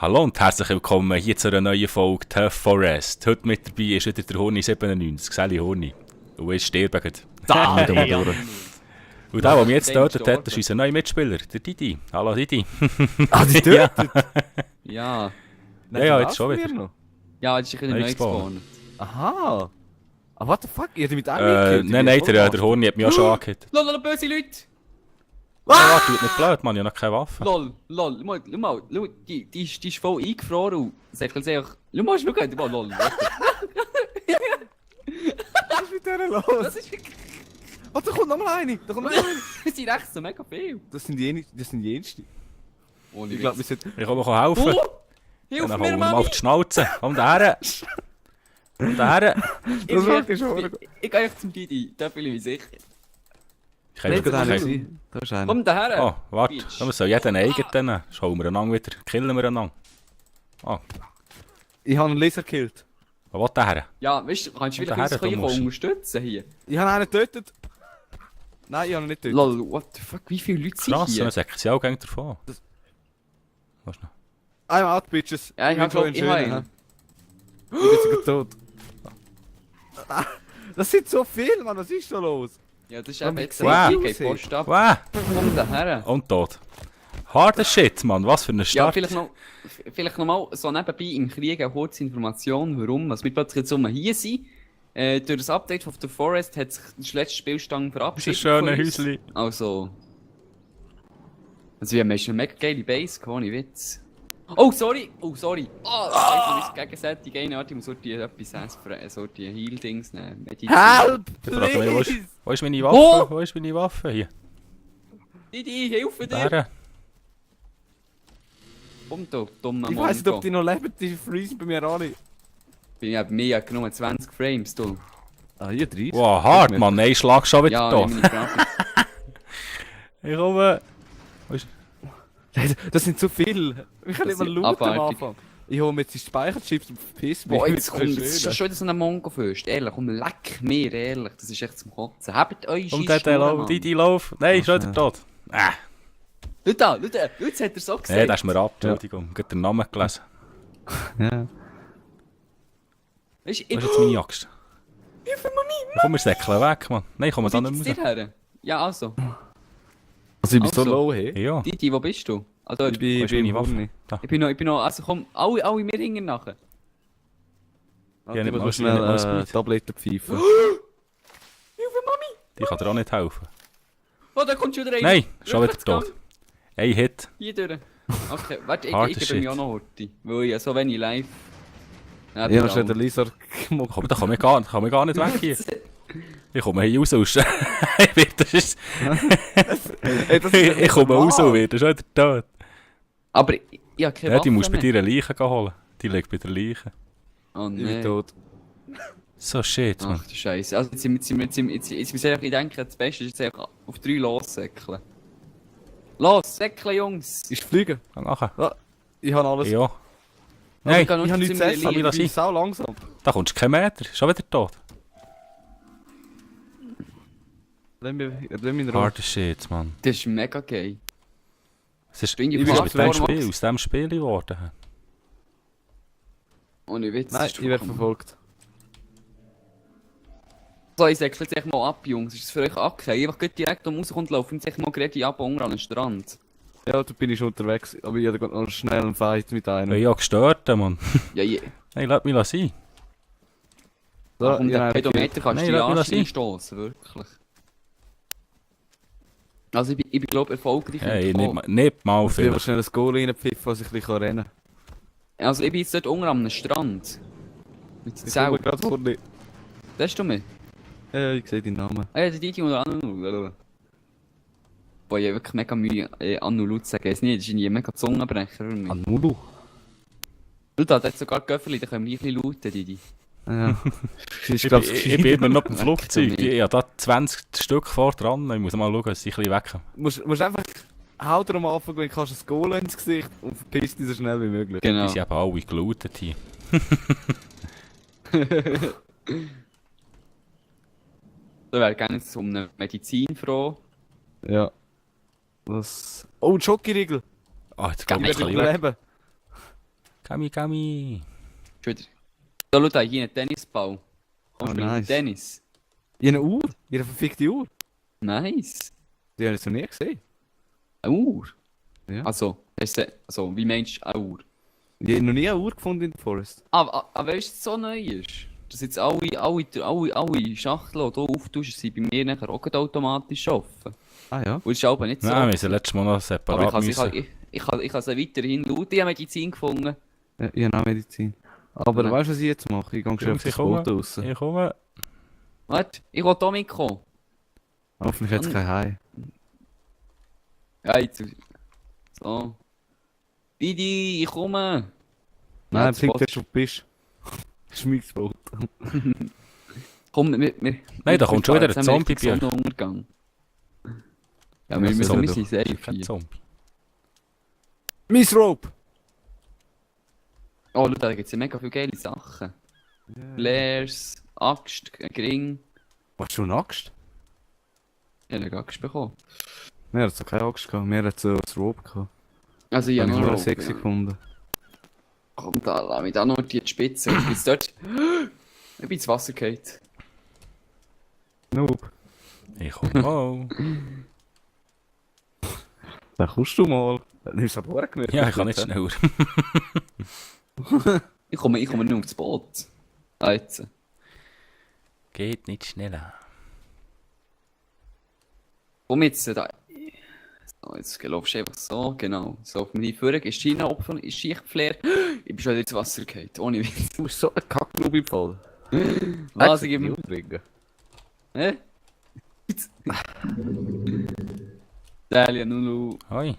Hallo und herzlich willkommen hier zu einer neuen Folge Tough Forest. Heute mit dabei ist wieder der Hurni97, Geselle Hurni. Und er ist sterben. Da, Ja. Und der mich jetzt getötet hat, ist unser neuer Mitspieler, der Didi. Hallo Didi. Ah, die tötet? Ja. Ja, jetzt schon wieder. Noch? Ja, jetzt ist ein neu gespawnt. Aha. Ah, what the fuck? Ihr habt mit einem Nein, der Hurni hat mich auch schon angehittet. Lol, böse Leute! Ja, warte, du bist nicht blöd, Mann, ich habe noch keine Waffe. Lol, schau mal, die ist voll eingefroren und sagt ganz ehrlich, schau mal, lol. Was ist mit der los? Das ist wirklich... Oh, da kommt nochmal eine. Das sind echt so mega viel. Das sind die Jensten. Ohne Ich glaube, wir sollten... Ich kann mir helfen. Oh! Dann Hilf hauen mir, wir mal Mami! auf die Schnauze. Komm daher. Komm daher. Das wirklich schon. Ich gehe echt zum Didi, da bin ich mir sicher. Ich kann Da nicht. ist einer. Komm daher! Oh, warte. Wir sollen jeden eigenen. Schauen wir einander wieder. Killen wir einander. Oh, Ich habe einen Laser gekillt. wo will der her? Ja, weißt du, kannst du Komm vielleicht daher, uns du musst. unterstützen hier? Ich habe einen getötet. Nein, ich habe ihn nicht getötet. Lol, what the fuck, wie viele Leute sind Krass, hier? dann säcken sie auch gegen davon. Das- Was noch? I'm out, bitches. Ja, ich bin hab schon glaub, ich schön, hab hä? Ich bin sogar tot. Das sind so viele, Mann. Was ist da los? Ja, das ist Komm, eben jetzt wow. ein Post ab. Wow, Komm daher! und tot. Harder Shit, Mann, was für eine Ja, Start. vielleicht noch mal so nebenbei im Krieg eine kurze Information, warum wir plötzlich jetzt hier sind. Durch das Update von The Forest hat sich der letzte Spielstand Das verabschiedet. ist ein schöner von uns. Häusli. Also wir haben schon eine mega geile Base, ohne Witz. Oh, sorry! Oh, sorry! Oh, das ist gegenseitig eine Art, ich muss so die etwas essen, so die Heal-Dings nehmen. Medizin. Help, Ich frage mich, please! wo ist meine Waffe? Oh! Wo ist meine Waffe? Hier. Didi, hilfe dir! Der. Komm du, dummer Ich weiss nicht, Mongo. ob die noch leben. Die freezen bei mir alle. Bin ich bei mir genommen 20 Frames, du. Ah, hier 30. Wow, hart, Mann. Ein Schlag schon wieder Ja, da. meine Grafik. Ich komme. Das sind zu viele. Ich kann nicht mal sind looten am abartig. Anfang. Ich hole mir jetzt die Speicherchips und verpiss mich. Boah, jetzt Das kommt, ist das ist schön. ja schon wieder so ein Mongo-Fürst. Ehrlich, komm, leck mir, ehrlich. Das ist echt zum Kotzen. Habt euch Und der Lauf, die Lauf. Nein, schon wieder tot. Schau da, jetzt hat er so gesagt. Nein, das ist mir ab. Entschuldigung. Ich habe den Namen gelesen. Ja. Weißt du, Was ist jetzt meine Axt? Hilfe, Mami! Komm, wir säckeln weg, Mann. Nein, ich komme da Wo nicht sind mehr. dir her? Ja, also. Also ich bin so Also. low, hey. Ja. Didi, wo bist du? Also, Ich bin Wo ist meine im Waffe? Hurni. Da. ich bin noch, also komm, alle mir hingen nachher. Ja, nicht ich mal muss Speed, nicht mal schnell Speed. Tabletten pfeifen. Hilfe, Mami! Die kann dir auch nicht helfen. Oh, da kommt schon wieder einer. Nein, schon wieder Rückwärtsgang. tot. Ein Hit. Hier durch. Okay, warte, ich Harder gebe Shit. mir auch noch Horti. Weil ich ja so wenig live... Ja, Ich habe schon den Laser gemacht. Aber da komme ich gar nicht weg hier. Ich komme hier raus. Ich werde- das ist- Ey, das ist ich komme raus und werde schon wieder tot. Aber ich habe keine Ja, die Waffe musst du bei mehr. dir eine Leiche holen. Die liegt bei der Leiche. Oh Ich bin nein. tot. So shit, Mann. Ach du Scheiße. Also jetzt muss ich denke, das Beste ist jetzt einfach auf 3 lossäckeln. Los, säckeln, Jungs! Ist fliegen? Geh nachher. Ah, ich habe alles. Ja. Nein, Ich habe nichts zu essen, Lass mich ich bin sein. sau langsam. da kommst du keinen Meter. Schon wieder tot. Lass mich in Ruhe. Harder shit, Mann. Das ist mega geil. Es ist Bin ich ist mit gefragt dem worden, Spiel, Max? aus dem Spiel geworden. Ohne Witz. Nein, das ist ich werde doch- verfolgt. So, ich säckle jetzt echt mal ab, Jungs. Ist das für euch okay? Einfach gleich direkt um rauskommt, laufen jetzt echt mal gerade ab unten an den Strand. Ja, da bin ich schon unterwegs. Aber ich habe gerade noch schnell einen Fight mit Ich bin einem. ja gestört, Mann. Ja, je. Nein, lass mich sein. So, Nach ich dem habe einen gekillt. Pedometer kannst Nein, du lass mich die sein. anstoßen, wirklich. Also ich bin glaube erfolgreich Hey, entkommen. nicht mal Ich will aber viel. schnell ein Goal reinpfiffen, dass ich ein bisschen rennen kann. Also ich bin jetzt dort unten am Strand. Mit dem Ich komme Zelt. gerade vor dir. Das du mich? Ich sehe deinen Namen. Ah ja, der Didi und Anu. Boah, ich habe wirklich mega Mühe, Anu Lutz zu sagen. Ich weiß nicht, das ist ein mega Zungenbrecher für mich. Anulu? Du, da hat sogar Göfferli, da können wir ein bisschen lauten, Didi. Ja. Ich bin immer noch beim Flugzeug. Ich habe da 20 Stück vor dran. Ich muss mal schauen, dass ich ein bisschen weg Musst einfach hau dir am Anfang, wenn du kannst, ein Goal ins Gesicht und verpiss dich so schnell wie möglich. Genau. Die sind eben alle gelootet hier. Da wäre gerne jetzt um eine Medizin froh. Ja. Was? Oh, ein Schokoriegel! Ah, jetzt Ja, geht Ich es werde ein bisschen weg. überleben. Gami. Schon wieder. Da schau da, hier einen Tennisball. Komm, Oh, spielen nice. Tennis. In einer Uhr? In einer verfickten Uhr? Nice. Die habe ich noch nie gesehen. Eine Uhr? Ja. Also, wie meinst du eine Uhr? Ich habe noch nie eine Uhr gefunden in der Forest. Aber weißt du, was so neu ist? Dass jetzt alle Schachteln, die du auftust, sind bei mir nachher auch automatisch offen. Ah ja? Und das ist aber nicht so. Nein, wir sind letztes Mal noch aber separat müssen. ich kann sie weiterhin laut. Ich habe Medizin gefunden. Ja, ich habe auch Medizin. Aber Ja. weißt du, was ich jetzt mache? Ich gehe schon auf das Boot raus. Ich komme. Warte, ich will hier mitkommen. Hoffentlich jetzt kein Hai. Ja, jetzt. So. Didi, ich komme. Nein, das blinkt Boot- jetzt schon, du bist. Schmeckt Boot. Komm, Nein, da kommt schon wieder ein Zombie bei euch. Sonnenuntergang. Ja, Ja, wir so sind safe Kein hier. Zombie. Miss Rope! Oh, schau, da gibt es ja mega viele geile Sachen. Flares, Axt, Gring. Hast du eine Axt? Ich habe eine Axt bekommen. Wir hatten so keine Axt gehabt, wir hatten so das Rope gehabt. Also, ich Ich habe habe noch nur Rope, sexy ja. gefunden. Komm, da, lass mich da noch die Spitze. Ich bin jetzt dort. Ich bin ins Wasser gefallen. Noob. Ich komme auch. Dann kommst du mal. Nimmst du an Bord gemerkt? Ja, ich kann nicht schneller. Ich komme nur aufs Boot. Ah, jetzt. Geht nicht schneller. Komm jetzt da. So, jetzt laufst du einfach so, genau. So auf meine Führung. Ist Schienenopfer, ist Schichtflair. Ich bin schon wieder ins Wasser gefallen, ohne Witz. Du bist so ein Kacknoob im Fall. Was, ich gebe mir... umbringen. Hä? Dalia, Nunu. Hoi.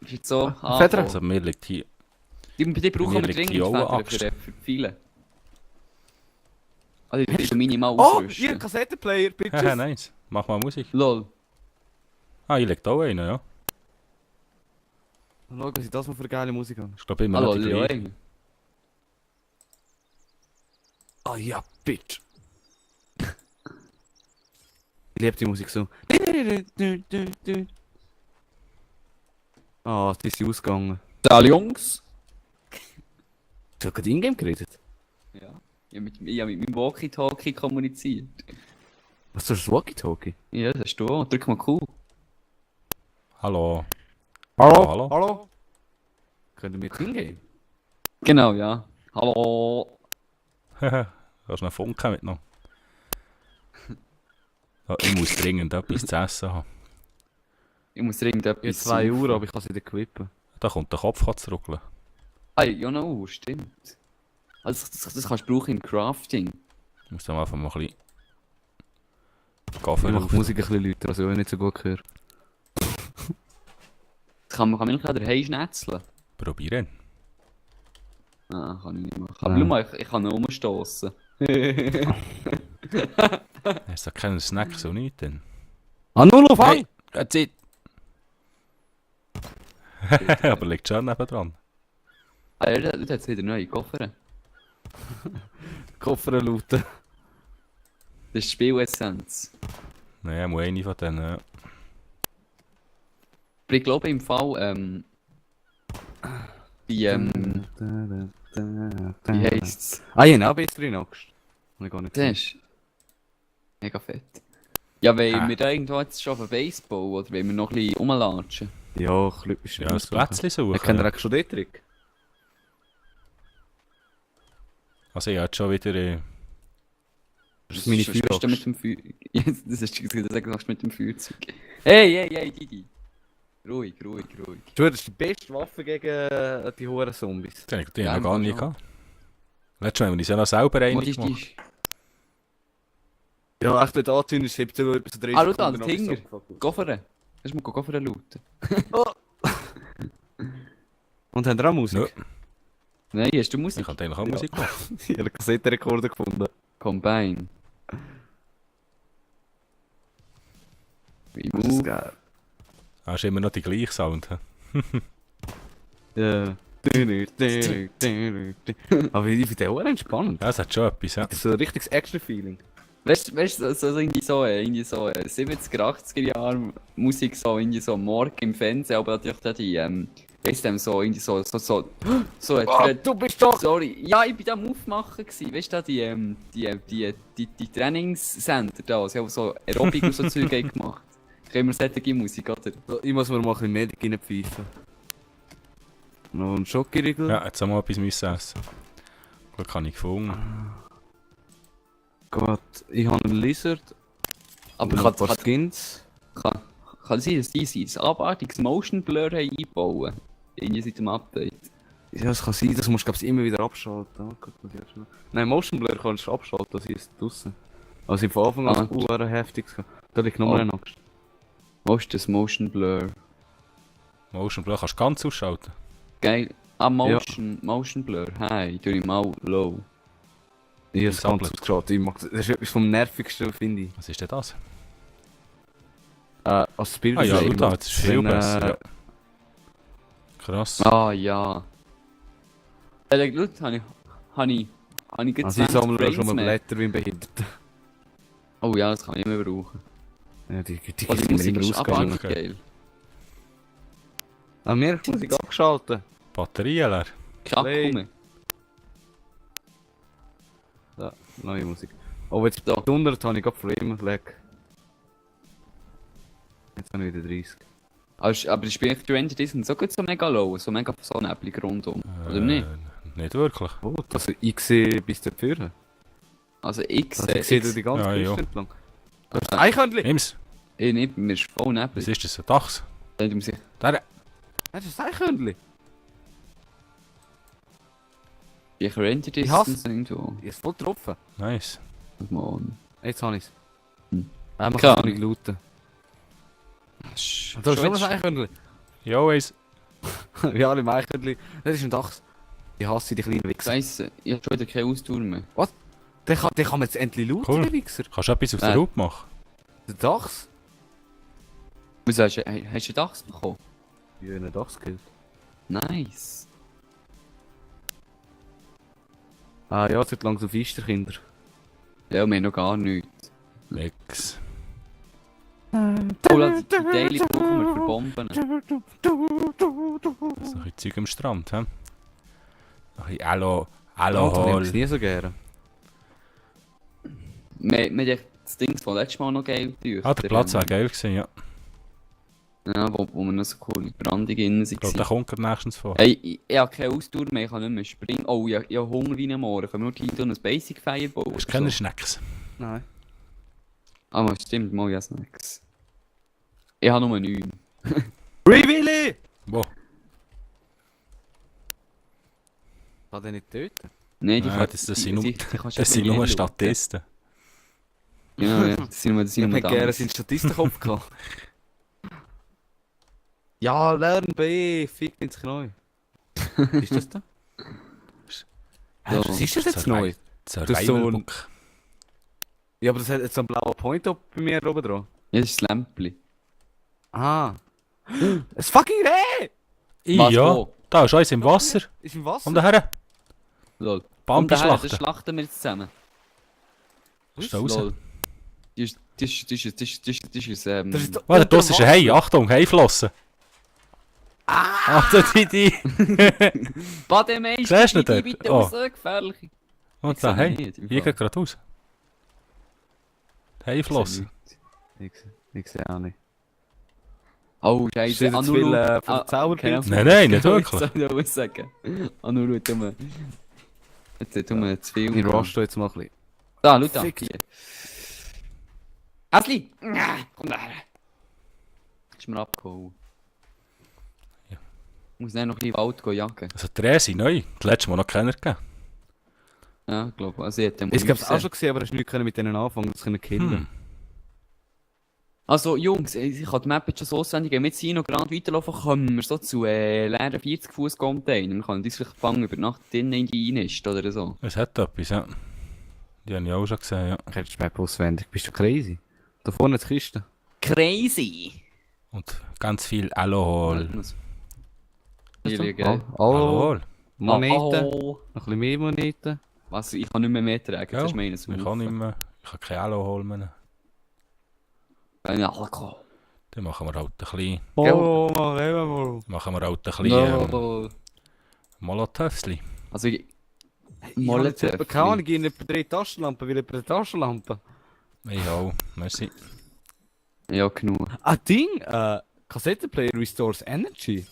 Ist jetzt so... Fedra. Also mir liegt hier. Die brauchen wir Mir liegt dringend die Federn Axt. für die Pfeile. Also ich will minimal Oh, ausrüsten. hier, Kassettenplayer, Haha, bitches. nice. Mach mal Musik. Lol. Ah, hier liegt auch einer, ja. Schau, was ich das mal für eine geile Musik habe. Ich glaube immer Hallo, noch die gleiche. Leon. Ah ja, bitch. Ich liebe die Musik so. Ah, die ist ausgegangen. Salut, Jungs. Du hast gerade in-game geredet. Ja. Ich habe mit meinem Walkie-Talkie kommuniziert. Was ist das Walkie-Talkie? Ja, das hast du auch. Drück mal Q. Hallo. Hallo? Hallo? Hallo? Können wir jetzt in-game? Genau, ja. Hallo. Haha, hast du einen Funken mitgenommen? Ja, ich muss dringend etwas zu essen haben. Ich muss dringend etwas... Jetzt 2 saufen. Uhr, aber ich kann sie nicht equippen. Da kommt der Kopf zurückeln. Ah, ja, eine Uhr, stimmt. Also, das kannst du brauchen im Crafting. Ich muss dann einfach mal ein bisschen Ich Kaffee mache die auf. Musik ein bisschen lauter, also ich nicht so gut höre. Man kann mich daheim schnetzeln. Probieren. Ah, kann ich nicht machen. Aber schau mal, ich kann ihn umstoßen. Hast du keinen Snack, so nicht denn? Ah, nur auf Hey, that's it! Aber liegt schon nebendran. Ah, ja, da hat es wieder neue Koffer. Koffer lauten. Das ist Spielessenz. Nein, muss eine von denen. Ja. Aber ich glaube im Fall, die, wie heisst's? Ah, ich habe auch bessere Axt. Habe ich gar nicht Das gesehen. ist mega fett. Ja, wollen Ah. wir da irgendwo jetzt schon auf den Baseball oder wollen wir noch ein bisschen rumlatschen? Ja, ich glaube, ich Ja, ein Plätzchen suchen. Ich kenne eigentlich schon den Trick. Also ich hatte schon wieder... Das ist meine Was machst du Feueraxt. mit dem Feuer? Ja, das ist das machst du mit dem Feuerzeug. Hey, Didi. Ruhig. Du, das ist die beste Waffe gegen die hohen Zombies. Den habe ich Ja, noch gar schon. nicht gehabt. Letztes Mal haben wir uns ja noch selber Wo einig ist gemacht. Ja, echt, wenn du anzündest, hebt es etwa so 30 Ah, schau da, Sekunden der noch bis Tinger. so- Gofferen. Hast du mal Gofferen looten? Und haben wir auch Musik? Ja. Nein, hast du Ich Musik? habe eigentlich auch Musik gemacht. Ich habe einen Kassettenrekorder gefunden. Combine. Das ist geil. Hast du immer noch die gleiche Sound? Hä? Ja. Aber ich finde den auch entspannend. Ja, es hat schon etwas, ja. Das ist so ein richtiges Action-Feeling. Weißt du, so irgendwie so 70er, 80er Jahre Musik, so irgendwie so am Morgen im Fernsehen, aber natürlich auch die weißt du, so, irgendwie so, Du bist doch... sorry, ja, ich bin da am Aufmachen gewesen, weißt du, die Trainingscenter da, sie haben so Aerobic und so Zeug gemacht. Können wir solche Musik, oder? Ich muss mir mal ein bisschen Medik reinpfeifen. Noch ein Schokoriegel. Ja, jetzt haben wir etwas müssen essen. Glück habe ich gefunden. Gott, ich habe einen Lizard. Aber Und ein paar Skins. kann sein, dass die ein abartiges Motion Blur haben einbauen. Irgendwie seit dem Update. Ja, das kann sein, das musst du glaub ich, immer wieder abschalten. Oh Gott, muss ich jetzt schnell- Nein, Motion Blur kannst du abschalten, das ist draussen. Also ich von Anfang an war heftig. Da liegt nur eine Angst. Was ist das Motion Blur? Motion Blur kannst du ganz ausschalten. Geil. Motion Blur. Hi, tu ich mal low. Ich habe es ganz Tablet. ausgeschaltet. Ich mag das. Das ist etwas vom Nervigsten, finde ich. Was ist denn das? Als Bild Ah ja, ist schau da, immer- das ist viel wenn, besser. Ja. Krass. Ah ja. Gut, habe ich gerade Also ich 20 sammle da schon Frames mal mehr. Blätter wie ein Behinderter. Oh ja, das kann ich immer brauchen. Ja, die Oh, die sind mir Musik immer ist ausgegangen. abartig geil. Mir ist die Musik abgeschaltet. Batterie leer. Play. Schakume. Ja, neue Musik. Oh, jetzt Da. dundert habe ich gerade Frame Lag. Jetzt habe ich wieder 30. Aber das Spiel Stranger Things sind so gut so mega low, so mega so neblig rundum. Oder nicht? Nicht wirklich. Oh, das ich sehe bis da vorne. Also ich Also ich sehe sehe... die ganze Ja, ja. Küste entlang. Das ist ein Eichhörnchen! Nimm's. Nicht, mir ist voll Was neblig. ist das? Ein Dachs? Dann muss ich... Der. Das ist ein Eichhörnchen! Ich rente Ich hasse- Distance irgendwo. Ich ist voll getroffen. Nice. Mann. Jetzt habe ich es. Hm. Einmal Keine kann ich looten. Das ist schon ein Eichhörnchen. Jo, eins. Ja, alle Eichhörnchen. Das ist ein Dachs. Ich hasse die kleinen Wichser. Scheiße, ich hab schon wieder keine Ausdauer mehr. Den kann man jetzt endlich looten, Cool. der Wichser. Kannst du etwas aus der Route machen? Der Dachs? Wieso hast du einen Dachs bekommen? Ja, einen Dachs killt. Nice. Ah ja, es wird langsam Fister, Kinder. Ja, wir haben noch gar nichts. Nix. Oh, die Teile brauchen wir für Bomben. Das ist noch ein bisschen Zeug am Strand, hä? Noch ein bisschen Oh, das nehme Alkohol. ich nie so gerne. Wir haben das Ding von letztes Mal noch geil durch. Ah, der Platz war geil gewesen, ja. Ja, wo wir noch so coole Brandung innen Ich glaube, der waren. kommt gerade nächstens vor. Hey, ich habe keine Ausdauer mehr, ich kann nicht mehr springen. Oh, ich habe Hunger wie ein Mohren. Können wir nur hier ein Basic Fire bauen? Hast du oder keine so? Schnecks? Nein. Ah, mal stimmt, mal ja Snacks. Ich habe nur 9. Free Willy! Wo? Kann den nicht töten? Nein, Nein, das sind nur- kannst Das du sind eben nur nie Statisten. schauen. Ja, das sind nur Ich hätte gerne Damen. seinen Statistenkopf gehabt. Ja, lern B, fick ins Knie. Ist das da? Hä, Ja. was ist das jetzt neu? Survival Das ist so ein- Book. Ja, aber das hat jetzt so einen blauen Point bei mir oben dran. Ja, das ist das Lämpchen. Ah. Ein fucking Reh! Was, Ja, wo? da ist eins im Wasser. Ist im Wasser? Und daher. Lol. Bambi Und daher, das schlachten. schlachten wir jetzt zusammen. Ist da raus? Lol. Das ist, Das ist da- Warte, das unter ist ein Hai. Achtung, Haiflossen. Achtung, die. Bademeister, Siehst du die nicht bitte dort? so gefährlich. Und sehe da, hey. nicht, im Hier Fall. geht gerade raus. Haiflossen. Ich sehe auch nicht. Oh, Ist Scheiße. das jetzt viel, von der Zauberpilz? Nein, nein, nicht wirklich. Soll ich auch sagen. Anuru, tu mir. Jetzt tun wir zu viel. Ich rush da jetzt mal ein bisschen. Da, schau da. Fick. Hier. Asli! Komm da her. Ist mir abgehauen. Ja. Ich muss dann noch ein bisschen Wald gehen jagen. Also, die Rehe sind neu. Das letzte Mal noch keiner gegeben. Ja, ich glaube, also ich hätte Ich glaube es auch schon gesehen, aber hast nicht mit denen anfangen, das können killen. Hm. Also Jungs, ich habe die Map jetzt schon so auswendig. Wenn wir jetzt hier noch gerade weiterlaufen, kommen wir so zu leeren 40 Fuß Container. Wir können uns vielleicht fangen über Nacht drinnen in die Einist oder so. Es hat etwas, ja. Die habe ich auch schon gesehen, ja. Kennst du Map auswendig? Bist du crazy? Da vorne die Kiste. Crazy! Und ganz viel Alkohol. Hier liegen. Alkohol. Moneten. Oh. Noch ein bisschen mehr Moneten. Was? Ich kann nicht mehr tragen, Ja, das ist meines. ich kann nicht mehr. Ich habe kein Alkohol mehr. Keine Alkohol. Dann machen wir halt ein bisschen... Machen wir halt ein bisschen No. Molotovsli. Also, Ich habe Molotov. jetzt keine Ahnung, ich gehe nicht bei 3 Taschenlampen, weil ich bei der Taschenlampe. Ich auch, merci. Ja, genug. Ein Ding, Kassettenplayer restores Energy.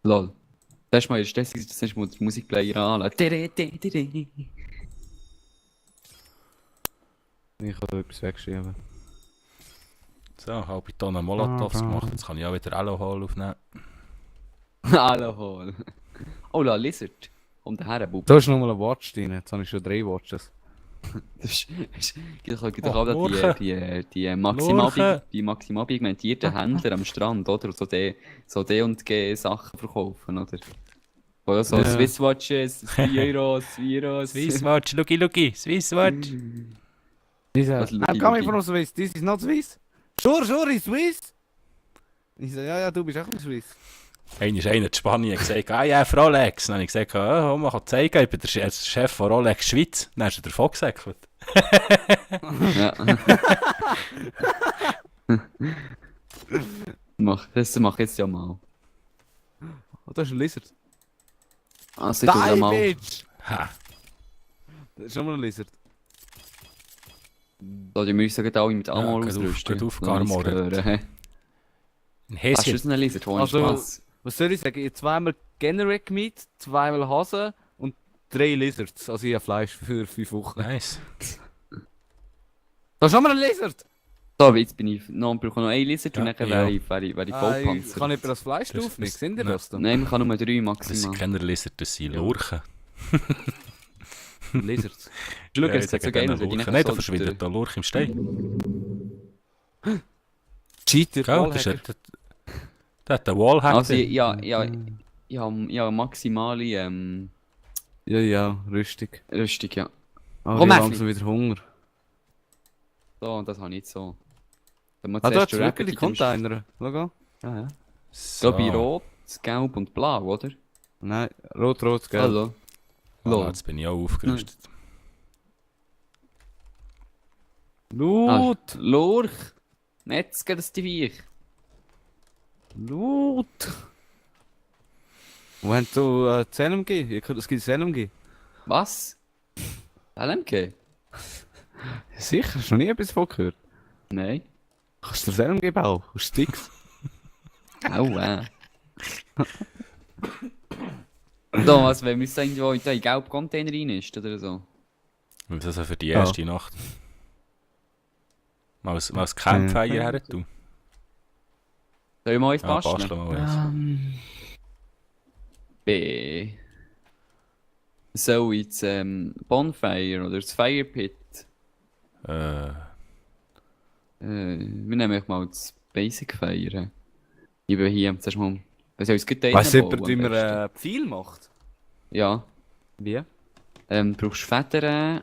Lol. Das ist mal stressig, das ist mal den Musikplayer anladen. Ich habe etwas weggeschrieben. So, halbe Tonne Molotovs gemacht. Jetzt kann ich auch wieder Alkohol aufnehmen. Alkohol. Oh, la, Lizard. Um den Herren, Bub. Da ist nochmal ein Watch drin, jetzt habe ich schon 3 Watches. Das ist... Ich kann Oh, gerade Lurchen. die Lurchen. maximal pigmentierten Händler am Strand, oder? So D&G Sachen verkaufen, oder? Oder so Ja. Swiss Watches, 2 Euro, 2 Euro. Swisswatch, Luki, Swisswatch. Ich sage, Was, I'm Lucky, coming Lucky? from Swiss, this is not Swiss. Sure, it's Swiss. Ich sage, ja, du bist auch ein Swiss. Einer ist einer in Spanien gesagt, ja, für Rolex. Dann habe ich gesagt, man kann zeigen, ich bin der Chef von Rolex Schweiz. Dann hast du davon gesäckelt. Ja. Das mach ich jetzt ja mal. Oh, da ist ein Lizard. Also ich tu da mal. bitch! Ha. Das ist schon mal ein Lizard. So, die müssen gerade alle mit Amor geht auf, ausrüsten. geht auf, Lass uns Garmor. hören, hä? Ein Hast du Häschen. einen Lizard, wo Also- Spaß? Was soll ich sagen? Ich habe zweimal Generic Meat, zweimal Hasen und 3 Lizards. Also ich habe Fleisch für 5 Wochen. Nice. Da ist schon mal ein Lizard! So, aber jetzt bin ich noch, brauche noch einen Lizard und Ja, dann ja. wäre ich Vollpanzer. Kann jemand das Fleisch Das- aufnehmen? das- Sind ihr Nein. das dann? Nein, man kann nur 3 Das sind maximal. keine Lizard, das sind Ja. Lurchen. Lizards. Schau, Ja, es ich sieht so sage geil denen aus, wenn die Lurchen. nachher Nein, da so verschwindet der Lurch im Stein. Cheater, Gell? Das ist Wallhacker. der hat den Wallhacker. Also, ja, maximale Ja, rüstig. Rüstung, ja. Aber Komm, ich habe Äffli. langsam wieder Hunger. So, und das habe ich jetzt so. Wenn man Ah, da hat zuerst es den wirklich Rapid-Items- Container. Schau an. Ja. So. Ich glaube, rot, gelb und blau, oder? Nein, rot, gell? Hallo. Ah, jetzt bin ich auch aufgerüstet. Loot! Lurch! Netz geht das die Viech. Loot! Wo haben du ZLMG? Es gibt ZLMG. Was? LMG? Sicher, hast du noch nie etwas davon gehört? Nein. Kannst du ZLMG bauen? Aus Sticks? Au, Da, was, wenn wir es irgendwo in den gelben Container rein ist, oder so? Und das für die erste Nacht. Mal ein Campfire her tun. Soll ich mal eins Ah, basteln? basteln mal eins. B. So, jetzt Bonfire oder das Fire Pit. Wir nehmen euch mal das Basic Fire. Ich bin hier, zuerst mal... Was soll ich jetzt Weißt du, bauen, jemand, wie am man besten? Pfeil macht? Ja. Wie? Du brauchst Federn.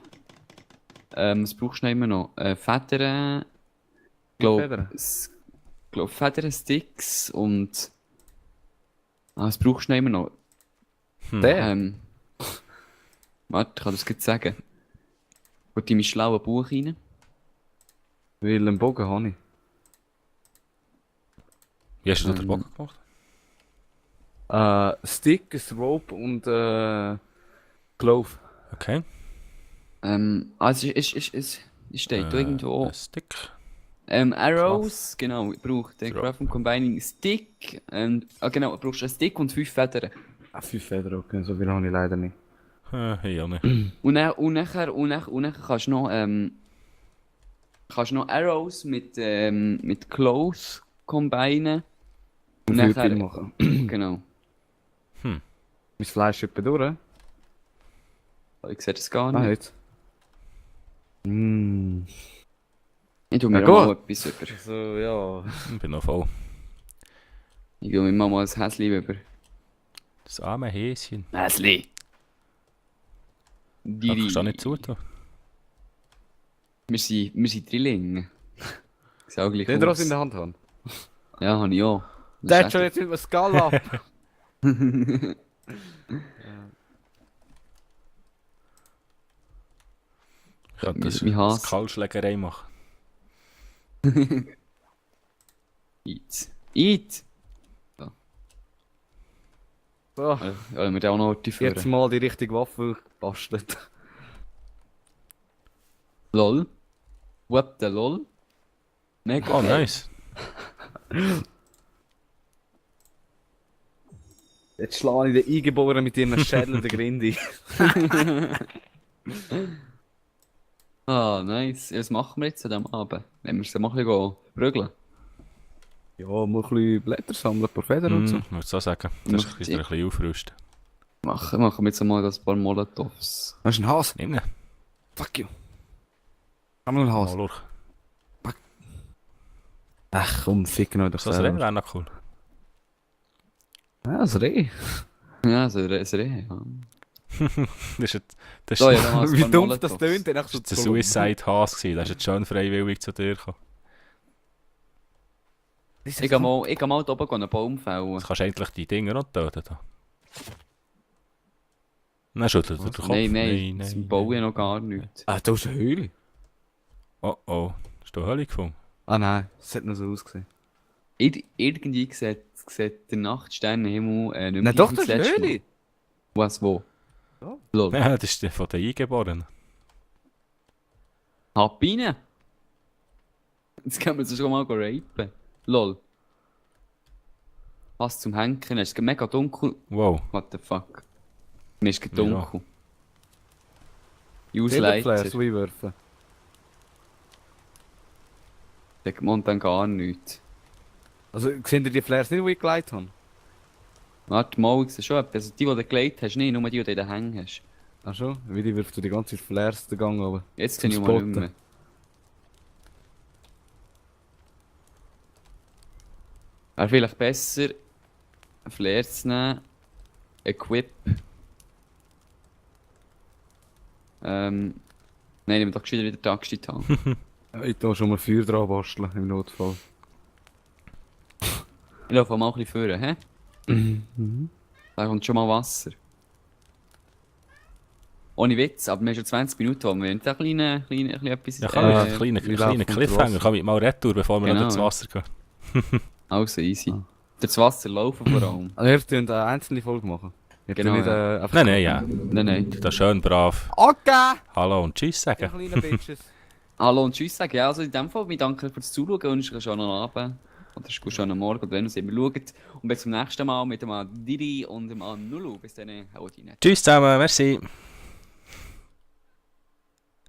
Was brauchst du noch immer noch? Federn. Federn? Glaub Federn, Sticks und... was brauchst du noch immer noch? Der? Warte, ich kann das gleich sagen. Gut in mein schlaues Buch rein. Weil einen Bogen habe ich. Wie hast du den Bock gemacht? Stick, ein Rope und Glove. Okay. Also es steht da irgendwo. Ein Stick. Arrows, genau, ich brauche den Drop. Craft Combining Stick. Genau, du brauchst einen Stick und 5 Federn. 5 Federn, okay, so viel habe ich leider nicht. Ja, ne. Und nachher kannst du noch Arrows mit Clothes combinen. Und Viel nachher, machen. genau. Mein Fleisch etwa durch? Ich sehe das gar Ah, nicht. jetzt. Mm. Ich tue mir Ja, auch mal gut. etwas über. So, ja. Ich bin noch voll. Ich will mir mal ein Häschen über. Das arme Häschen. Häschen! Da kannst du auch nicht zutun. Wir sind Drillinge. Sieht auch gleich Den aus. Ross in der Hand haben. Ja, habe ich auch. Der hat schon jetzt mit dem Skull ab. Ich kann das Mein Hass. Kalschlägerei machen. Eat. Eat! So, Ja, wir da auch noch die jetzt führen. mal die richtige Waffe gebastelt. LOL. What the LOL? Mega Oh, geil. nice. Jetzt schlage ich den Eingeborenen mit ihren Schädeln der Grinde. Ah, nice. Ja, was machen wir jetzt an diesem Abend? Wenn wir es dann mal ein bisschen prügeln. Ja, mal ein bisschen Blätter sammeln, ein paar Federn und so. Ich würde so sagen. Das ist wieder ein bisschen aufrüsten. Machen wir jetzt mal ein paar Molotovs. Hast du einen Hase? Nimm ihn. Fuck you. Haben wir einen Hase? Mal Ach komm, ficken euch doch so ein Reh wäre noch cool. Ja, das Reh. Ja, so ein Reh. Ja. Das ist, das So, ist, ja, dann mal ein Wie paar dumpf das Molotovs. tönt, dann das ist der Suicide-Hase gewesen. Der ist jetzt schön freiwillig zu dir gekommen. Ich gehe mal da oben einen Baum fällen. Jetzt kannst du endlich die Dinger noch töten. Da. Nein, schüttelt er den Kopf. Nein, das baue ich noch gar nicht. Ah, da ist eine Höhle. Oh. Hast du Hölle gefunden? Ah nein, das hat noch so ausgesehen. Irgendwie sieht der Nachtsternenhimmel nicht mehr Nein, doch, gleich das wie ist eine letzte Mal. Höhle. Was, wo? Ja. Lol. Ja, das ist der von den Eingeborenen. Hab rein! Jetzt können wir uns schon mal rapen. Lol. Was zum Henken? Es ist mega dunkel. Wow. What the fuck? Mir ist dunkel. Flares Ausleiter. einwerfen. Sagt man dann gar nichts. Also, sehen ihr die Flares nicht, die ich geleitet habe? Warte mal, ich sehe schon etwas. Also die du gelegt hast, nicht, nur die du in den Hängen hast. Ach schon? Wie die wirft die ganze Zeit Flares den Gang runter. Jetzt Zum sehe ich mal Spotten. nicht mehr. Wäre vielleicht besser, einen Flare zu nehmen, Equip. Nein, ich will doch gescheiter wieder die Axt in die Hand. Ja, ich tue schon mal Feuer dran basteln, im Notfall. Ich laufe mal ein bisschen vorne, hä? Da kommt schon mal Wasser. Ohne Witz, aber wir haben schon 20 Minuten, wo wir da ein bisschen etwas... Ja, kann ich einen wie kleinen läuft Cliffhanger. Wasser? Kann ich mal retour, bevor wir Genau, noch ins ja. Wasser gehen. Also easy. Durchs Wasser laufen vor allem. Also, ihr könnt eine einzelne Folge machen. Ihr Genau, könnt nicht, ja. einfach... Nein, ja. Nein. Da schön brav. Okay! Hallo und tschüss Ihr sagen. kleinen Bitches. Hallo und tschüss sagen. Ja, also in dem Fall, wir danken fürs Zuschauen und wünschen euch einen schönen Abend. Oder einen schönen Morgen, oder wenn ihr es immer schaut. Und bis zum nächsten Mal mit dem Diri und dem Nulu. Bis dann, haut rein. Tschüss zusammen, merci.